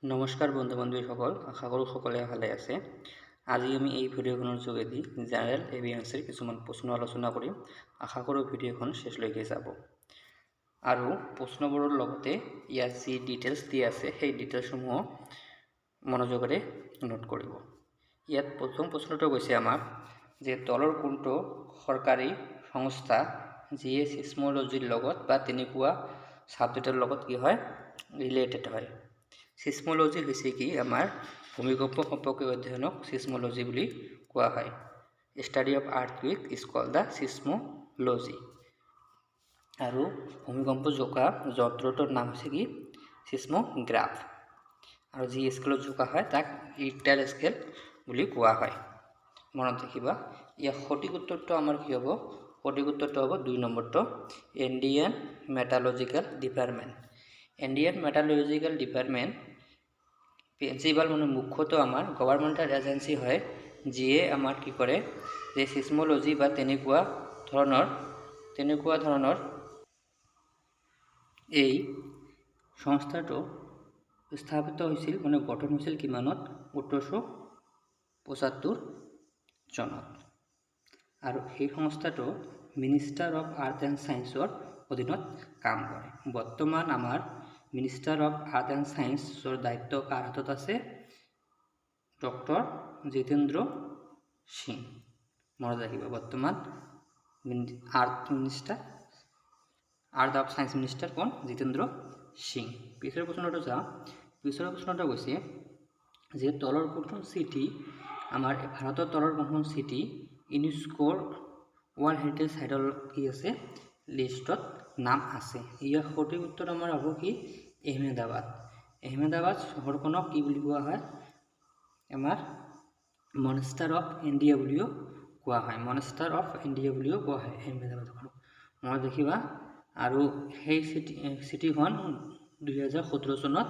নমস্কাৰ বন্ধু বান্ধৱীসকল, আশা কৰোঁ সকলোৱে ভালে আছে। আজি আমি এই ভিডিঅ'খনৰ যোগেদি জেনেৰেল এৱেৰনেছৰ কিছুমান প্ৰশ্ন আলোচনা কৰিম। আশা কৰোঁ ভিডিঅ'খন শেষলৈকে যাব আৰু প্ৰশ্নবোৰৰ লগতে ইয়াত যি ডিটেইলছ দি আছে, সেই ডিটেইলছসমূহ মনোযোগেৰে নোট কৰিব। ইয়াত প্ৰথম প্ৰশ্নটো কৈছে আমাক যে তলৰ কোনটো চৰকাৰী সংস্থা যিয়ে চিছমলজিৰ লগত বা তেনেকুৱা ছাবজেক্টৰ লগত কি হয়, ৰিলেটেড হয়? চিছমলজি হৈছে কি? আমাৰ ভূমিকম্প সম্পৰ্কীয় অধ্যয়নক চিছমলজি বুলি কোৱা হয়। Study of earthquake is called the seismology. আৰু ভূমিকম্প জোকা যন্ত্ৰটোৰ নাম হৈছে কি? চিছম'গ্ৰাফ। আৰু যি স্কেলত জোকা হয়, তাক ৰিক্টাৰ স্কেল বুলি কোৱা হয়, মনত ৰাখিবা। ইয়াৰ সঠিক উত্তৰটো আমাৰ কি হ'ব? সঠিক উত্তৰটো হ'ব 2 নম্বৰটো, Indian Meteorological Department. Indian Meteorological Department principal মানে মুখ্যতঃ আমাৰ গভৰ্ণমেণ্টৰ এজেঞ্চি হয়, যিয়ে আমাৰ কি কৰে যে চিছমলজি বা তেনেকুৱা ধৰণৰ। এই সংস্থাটো স্থাপিত হৈছিল, মানে গঠন হৈছিল কিমানত? 1875 চনত। আৰু সেই সংস্থাটো মিনিষ্টাৰ অফ আৰ্থ এণ্ড ছায়েন্সৰ অধীনত কাম কৰে। বৰ্তমান আমাৰ মিনিষ্টাৰ অফ আৰ্থ এণ্ড ছায়েন্সৰ দায়িত্ব কাৰ হাতত আছে? ডক্টৰ জিতেন্দ্ৰ সিং। মনত ৰাখিব, বৰ্তমান earth of science minister কোন? জিতেন্দ্ৰ সিং। পিছৰ প্ৰশ্নটো যাওঁ। পিছৰ প্ৰশ্নটো কৈছে যে তলৰ কোনখন চিটি, আমাৰ ভাৰতৰ তলৰ কোনখন চিটি ইউনেস্কোৰ ৱৰ্ল্ড হেৰিটেজ চাইটৰ কি আছে, লিষ্টত নাম আছে? ইয়াৰ সঠিক উত্তৰ আমাৰ হ'ব কি? আহমেদাবাদ। আহমেদাবাদ চহৰখনক কি বুলি কোৱা হয়? আমাৰ মনষ্টাৰ অফ ইণ্ডিয়া বুলিও কোৱা হয়। মনষ্টাৰ অফ ইণ্ডিয়া বুলিও কোৱা হয় আহমেদাবাদখনক, মনত ৰাখিবা। আৰু সেই চিটিখন 2017 চনত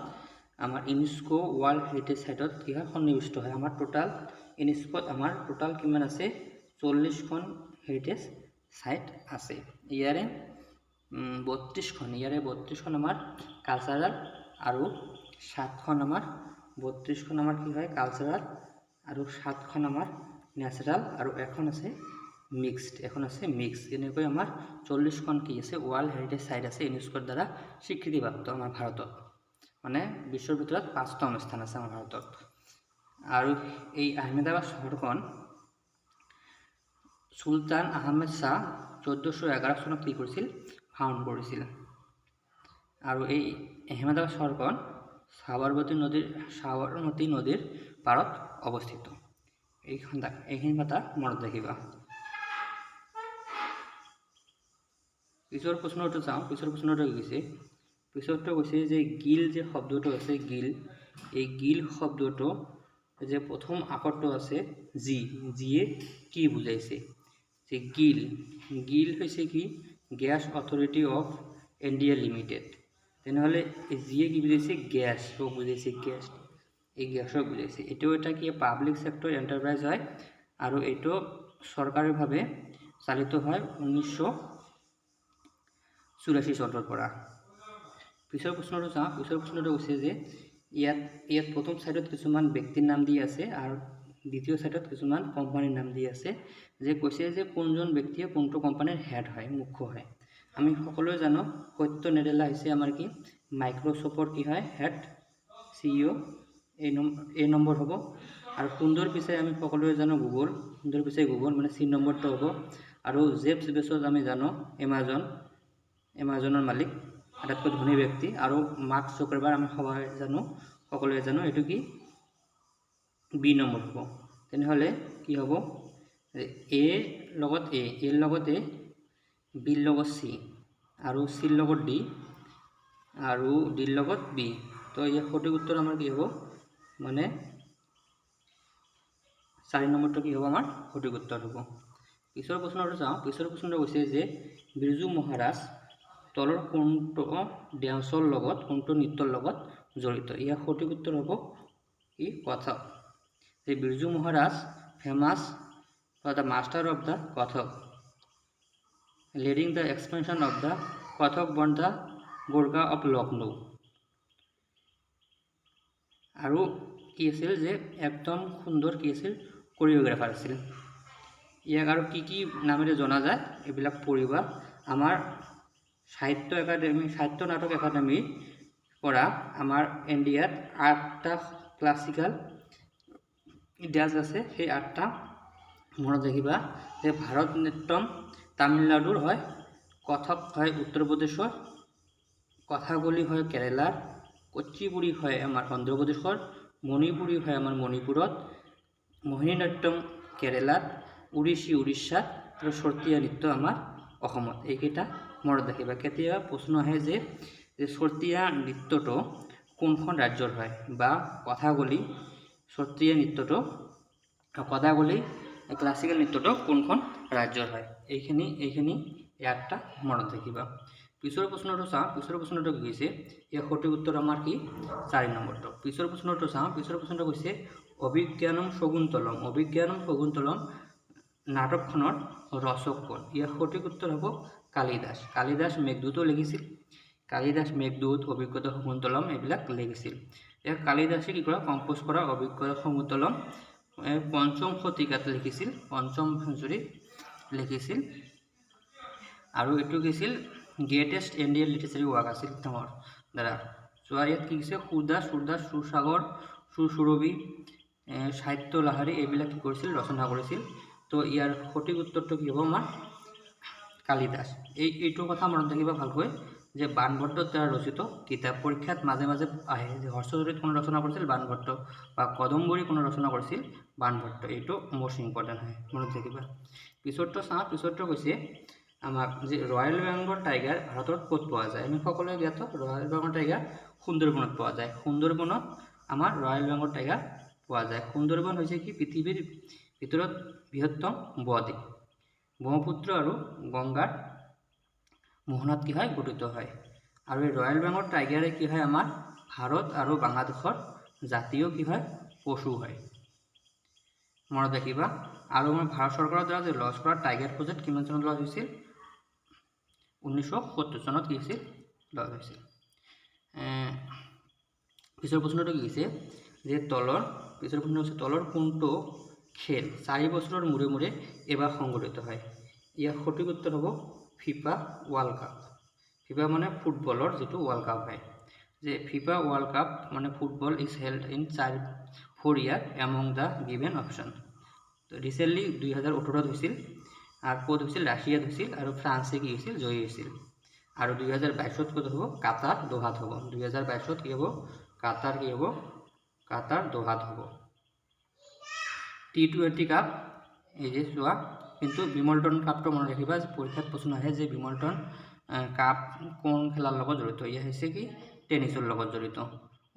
আমাৰ ইউনেস্কো ৱৰ্ল্ড হেৰিটেজ চাইটত কি হয়, সন্নিৱিষ্ট হয়। আমাৰ টোটাল ইউনেস্কোত আমাৰ টোটাল কিমান আছে? 40খন হেৰিটেজ চাইট আছে। ইয়াৰে 32খন আমাৰ কালচাৰেল আৰু সাতখন আমাৰ, 32খন আমাৰ কি হয়, কালচাৰেল আৰু সাতখন আমাৰ নেচাৰেল আৰু এখন আছে মিক্সড, এখন আছে মিক্স। এনেকৈ আমাৰ 40খন কি আছে, ৱৰ্ল্ড হেৰিটেজ চাইট আছে ইউনেস্কোৰ দ্বাৰা স্বীকৃতিপ্ৰাপ্ত আমাৰ ভাৰতত। মানে বিশ্বৰ ভিতৰত পাঁচতম স্থান আছে আমাৰ ভাৰতত। আৰু এই আহমেদাবাদ চহৰখন চুলতান আহমেদ শ্বাহ 1411 চনত কি কৰিছিল? ফাউণ্ড কৰিছিল। আৰু এই আহমেদাবাদ চহৰখন সাবৰমতী নদীৰ পাৰত অৱস্থিত। এইখিনি কথা মনত ৰাখিবা। পিছৰ প্ৰশ্নটো চাওঁ। পিছৰ প্ৰশ্নটো কি কৈছে? পিছৰটো কৈছে যে গিল যে শব্দটো আছে, গিল, এই গিল শব্দটো যে প্ৰথম আখৰটো আছে জি, জিয়ে কি বুজাইছে? যে গিল, গিল হৈছে কি? Gas authority of India limited. তেনেহ'লে এই জিয়ে কি বুজাইছে? গেছক বুজাইছে। গেছ, এই গেছক বুজাইছে। এইটো এটা কি পাব্লিক ছেক্টৰ এণ্টাৰপ্ৰাইজ হয় আৰু এইটো চৰকাৰীভাৱে চালিত হয় 1984 চনৰ পৰা। পিছৰ প্ৰশ্নটো চাওঁ। পিছৰ প্ৰশ্নটো কৈছে যে ইয়াত প্ৰথম ছাইডত কিছুমান ব্যক্তিৰ নাম দি আছে আৰু দ্বিতীয় ছাইডত কিছুমান কোম্পানীৰ নাম দি আছে, যে কৈছে যে কোনজন ব্যক্তিয়ে কোনটো কোম্পানীৰ হেড হয়, মুখ্য হয়। আমি সকলোৱে জানো, সত্য নেডেলা হৈছে আমাৰ কি, মাইক্ৰ'ছফ্টৰ কি হয়, হেড, চিইঅ', এই নম্বৰ হ'ব। আৰু সুন্দৰ পিচাই আমি সকলোৱে জানো গুগল, সুন্দৰ পিচাই গুগল, মানে চি নম্বৰটো হ'ব। আৰু জেফ বেজছ আমি জানো এমাজন, এমাজনৰ মালিক, আটাইতকৈ ধনী ব্যক্তি। আৰু মাৰ্ক জুকাৰবাৰ্গ আমি সবাই জানো, সকলোৱে জানো, এইটো কি, বি নম্বৰ হ'ব। তেনেহ'লে কি হ'ব? এ লগত এ, এৰ লগত এ, বিৰ লগত চি আৰু চিৰ লগত ডি আৰু ডিৰ লগত বি। তো ইয়াৰ সঠিক উত্তৰ আমাৰ কি হ'ব? মানে 4 নম্বৰটো কি হ'ব? আমাৰ সঠিক উত্তৰ হ'ব। পিছৰ প্ৰশ্নটো চাওঁ। পিছৰ প্ৰশ্নটো কৈছে যে বিৰজু মহাৰাজ তলৰ কোনটো ডেন্সৰ লগত, কোনটো নৃত্যৰ লগত জড়িত? ইয়াৰ সঠিক উত্তৰ হ'ব কি? কথক। যে Birju Maharaj famous for the master of the Kathak, leading the expansion of the Kathak born the Gurgaon of Lucknow. আৰু কি আছিল যে একদম সুন্দৰ কি আছিল, কৰিঅ'গ্ৰাফাৰ আছিল। ইয়াক আৰু কি কি নামেৰে জনা যায়, এইবিলাক পঢ়িবা। আমাৰ সাহিত্য একাডেমি, সাহিত্য নাটক একাডেমীৰ পৰা আমাৰ ইণ্ডিয়াত আঠটা ক্লাছিকেল ডেন্স আছে। সেই আঠটা মনত ৰাখিবা যে ভাৰত নাট্যম তামিলনাডুৰ হয়, কথক হয় উত্তৰ প্ৰদেশৰ, কথাকলি হয় কেৰেলাৰ, কুচিপুড়ি হয় আমাৰ অন্ধ্ৰপ্ৰদেশৰ, মণিপুৰী হয় আমাৰ মণিপুৰত, মোহিনী নাট্যম কেৰেলাত, উৰিষ্যি উৰিষ্যাত আৰু সত্ৰীয়া নৃত্য আমাৰ অসমত। এইকেইটা মনত ৰাখিবা। কেতিয়াবা প্ৰশ্ন আহে যে সত্ৰীয়া নৃত্যটো কোনখন ৰাজ্যৰ হয় বা কথাকলি, সত্ৰীয়া নৃত্যটো, কথাকলি ক্লাছিকেল নৃত্যটো কোনখন ৰাজ্যৰ হয়। এইখিনি এই আঠটা মনত ৰাখিবা। পিছৰ প্ৰশ্নটো চাওঁ। পিছৰ প্ৰশ্নটো কি হৈছে? ইয়াৰ সঠিক উত্তৰ আমাৰ কি? চাৰি নম্বৰটো। পিছৰ প্ৰশ্নটো চাওঁ। পিছৰ প্ৰশ্নটো কৈছে, অভিজ্ঞানম শকুন্তলম, অভিজ্ঞানম শকুন্তলম নাটকখনৰ ৰচক কোন? ইয়াৰ সঠিক উত্তৰ হ'ব কালিদাস। কালিদাস মেঘদূতো লিখিছিল। কালিদাস মেঘদূত, অভিজ্ঞতা শকুন্তলম এইবিলাক লিখিছিল। ইয়াক কালিদাসে কি কৰা, কম্প'জ কৰা অভিজ্ঞতা শকুন্তলম পঞ্চম শতিকাত লিখিছিল, পঞ্চম চেঞ্চুৰীত লিখিছিল। আৰু এইটো কি আছিল? গ্ৰেটেষ্ট ইণ্ডিয়ান লিটাৰেচাৰী ৱৰ্ক আছিল তেওঁৰ দ্বাৰা। চোৱা, ইয়াত কি কৈছে? সুৰদাস, সুৰদাস, সুৰসাগৰ, সুৰ সুৰভি, সাহিত্য লাহাৰী এইবিলাক কি কৰিছিল? ৰচনা কৰিছিল। তো ইয়াৰ সঠিক উত্তৰটো কি হ'ব আমাৰ? কালিদাস। এইটো কথা মনত ৰাখিবা ভালকৈ যে বাণভট্টৰ দ্বাৰা ৰচিত কিতাপ। পৰীক্ষাত মাজে মাজে আহে যে হৰ্ষচৰিত কোনে ৰচনা কৰিছিল? বাণভট্ট। বা কাদম্বৰী কোনে ৰচনা কৰিছিল? বাণভট্ট। এইটো মষ্ট ইম্পৰ্টেণ্ট হয়, মনত ৰাখিবা। পিছৰটো চাওঁ। পিছৰটো কৈছে আমাক যে ৰয়েল বেংগল টাইগাৰ ভাৰতত ক'ত পোৱা যায়? আমি সকলোৱে জ্ঞাত, ৰয়েল বেংগল টাইগাৰ সুন্দৰবনত পোৱা যায়। সুন্দৰবনত আমাৰ ৰয়েল বেংগল টাইগাৰ পোৱা যায়। সুন্দৰবন হৈছে কি পৃথিৱীৰ ভিতৰত বৃহত্তম বদ্বীপ। ব্ৰহ্মপুত্ৰ আৰু গংগাৰ মোহনাত কি হয়? গঠিত হয়। আৰু এই ৰয়েল বেংগল টাইগাৰে কি হয়, আমাৰ ভাৰত আৰু বাংলাদেশৰ জাতীয় কি হয়? পশু হয়, মনত ৰাখিবা। আৰু আমাৰ ভাৰত চৰকাৰৰ দ্বাৰা যে লঞ্চ কৰা টাইগাৰ প্ৰজেক্ট কিমান চনত লঞ্চ হৈছিল? 1970 চনত কি হৈছিল? লঞ্চ হৈছিল। পিছৰ প্ৰশ্নটো কি হৈছে যে তলৰ, পিছৰ প্ৰশ্ন হৈছে, তলৰ কোনটো খেল 4 বছৰৰ মূৰে মূৰে এবাৰ সংগঠিত হয়? ইয়াৰ সঠিক উত্তৰ হ'ব ফিফা ৱৰ্ল্ড কাপ। ফিফা মানে ফুটবলৰ যিটো ৱৰ্ল্ড কাপ হয়, যে ফিফা ৱৰ্ল্ড কাপ মানে football is held in 4 year among the given option. Recently 2018ত হৈছিল। আৰু ক'ত হৈছিল? ৰাছিয়াত হৈছিল। আৰু ফ্ৰান্সে কি হৈছিল? জয়ী হৈছিল। আৰু 2022ত ক'ত হ'ব? কাটাৰ দোহাত হ'ব। 2022ত কি হ'ব? কাটাৰ কি হ'ব? কাটাৰ দোহাত হ'ব টি-20 কাপ। এই যে চোৱা, কিন্তু উইম্বলডন কাপটো মনত ৰাখিবা যে পৰীক্ষাত প্ৰশ্ন আহে যে উইম্বলডন কাপ কোন খেলাৰ লগত জড়িত? ইয়া হৈছে কি টেনিছৰ লগত জড়িত।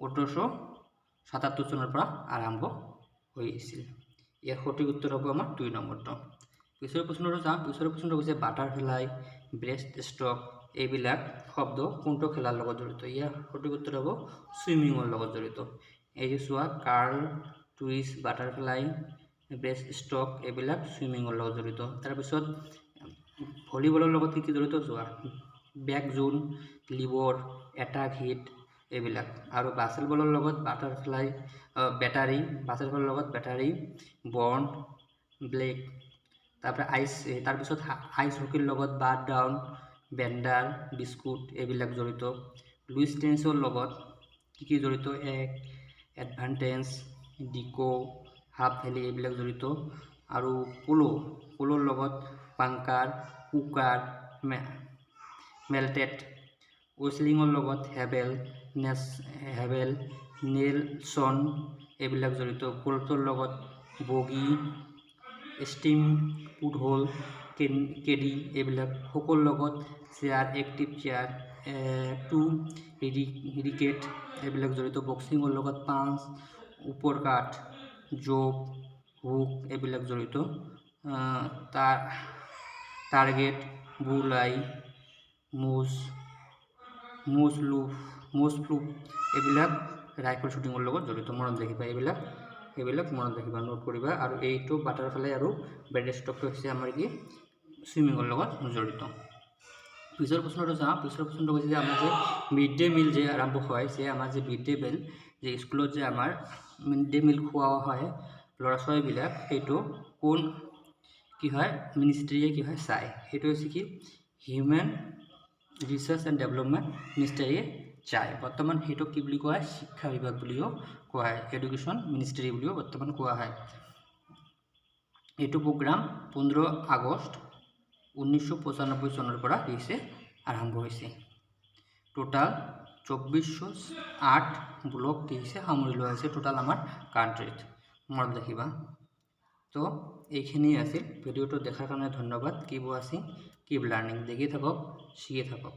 1877 চনৰ পৰা আৰম্ভ হৈছিল। ইয়াৰ সঠিক উত্তৰ হ'ব আমাৰ দুই নম্বৰটো। পিছৰ প্ৰশ্নটো চাওঁ। পিছৰ প্ৰশ্নটো কৈছে, বাটাৰফ্লাই, ব্ৰেষ্ট ষ্ট্ৰক এইবিলাক শব্দ কোনটো খেলাৰ লগত জড়িত? ইয়াৰ সঠিক উত্তৰ হ'ব চুইমিঙৰ লগত জড়িত। এই যে চোৱা, curl, twist, butterfly, breaststroke এইবিলাক চুইমিঙৰ লগত জড়িত। তাৰপিছত ভলীবলৰ লগত কি কি জড়িত চোৱা, বেক জোন, লিবাৰ', এটাক, হিট এইবিলাক। আৰু বাস্কেটবলৰ লগত বাটাৰফ্লাই, বেটাৰী, বাস্কেটবলৰ লগত বেটাৰী, বৰ্ণ, ব্লেক। তাৰপৰা আইচ, তাৰপিছত আইচ হকীৰ লগত বাৰ ডাউন, বেণ্ডাৰ, বিস্কুট এইবিলাক জড়িত। লুজ টেনিছৰ লগত কি কি জড়িত? এক এডভান্টেজ, ডিকো, হাফ ভলি এইবিলাক জড়িত। আৰু পল', পল'ৰ লগত বাংকাৰ, কুকাৰ, মেলটেড। ৱেছলিঙৰ লগত হেবেল, হেবেল, নেলছন এইবিলাক জড়িত। গল্ফৰ লগত বগী, ষ্টিম, পুটহোল, কেডি এইবিলাক। খোখোৰ লগত chair, active chair, two racket এইবিলাক জড়িত। বক্সিঙৰ লগত পাঞ্চ, আপাৰ কাট, জেব, হুক এইবিলাক জড়িত। তাৰ টাৰ্গেট, বুলআই, মুজ, মুজ লুফ, মুজ ফ্লুপ এইবিলাক ৰাইফল শ্বুটিঙৰ লগত জড়িত। মনত ৰাখিবা এইবিলাক, এইবিলাক মনত ৰাখিবা, নোট কৰিবা। আৰু এইটো বাটাৰফ্লাই আৰু ব্ৰেষ্ট ষ্ট্ৰকটো হৈছে আমাৰ কি চুইমিঙৰ লগত জড়িত। পিছৰ প্ৰশ্নটো চাওঁ। পিছৰ প্ৰশ্নটো কৈছে যে আমাৰ যে মিড ডে মিল যে আৰম্ভ হয়, যে আমাৰ যে মিড ডে মিল যে স্কুলত যে আমাৰ মিড ডে মিল খোৱা হয় ল'ৰা ছোৱালীবিলাক, সেইটো কোন কি হয় মিনিষ্ট্ৰীয়ে কি হয় চায়? সেইটো হৈছে কি হিউমেন ৰিচাৰ্চ এণ্ড ডেভেলপমেণ্ট মিনিষ্ট্ৰীয়ে চায়। বৰ্তমান সেইটোক কি বুলি কোৱা হয়? শিক্ষা বিভাগ বুলিও কোৱা হয়, এডুকেশ্যন মিনিষ্ট্ৰী বুলিও বৰ্তমান কোৱা হয়। এইটো প্ৰগ্ৰাম 15 আগষ্ট 1995 চনৰ পৰা কি হৈছে, আৰম্ভ হৈছে। টোটাল 2408 ব্লক কি হৈছে, সামৰি লোৱা হৈছে টোটাল আমাৰ কাণ্ট্ৰিত, মনত ৰাখিবা। তো এইখিনিয়ে আছিল। ভিডিঅ'টো দেখাৰ কাৰণে ধন্যবাদ। Keep watching, keep learning. দেখি থাকক, শিকি থাকক।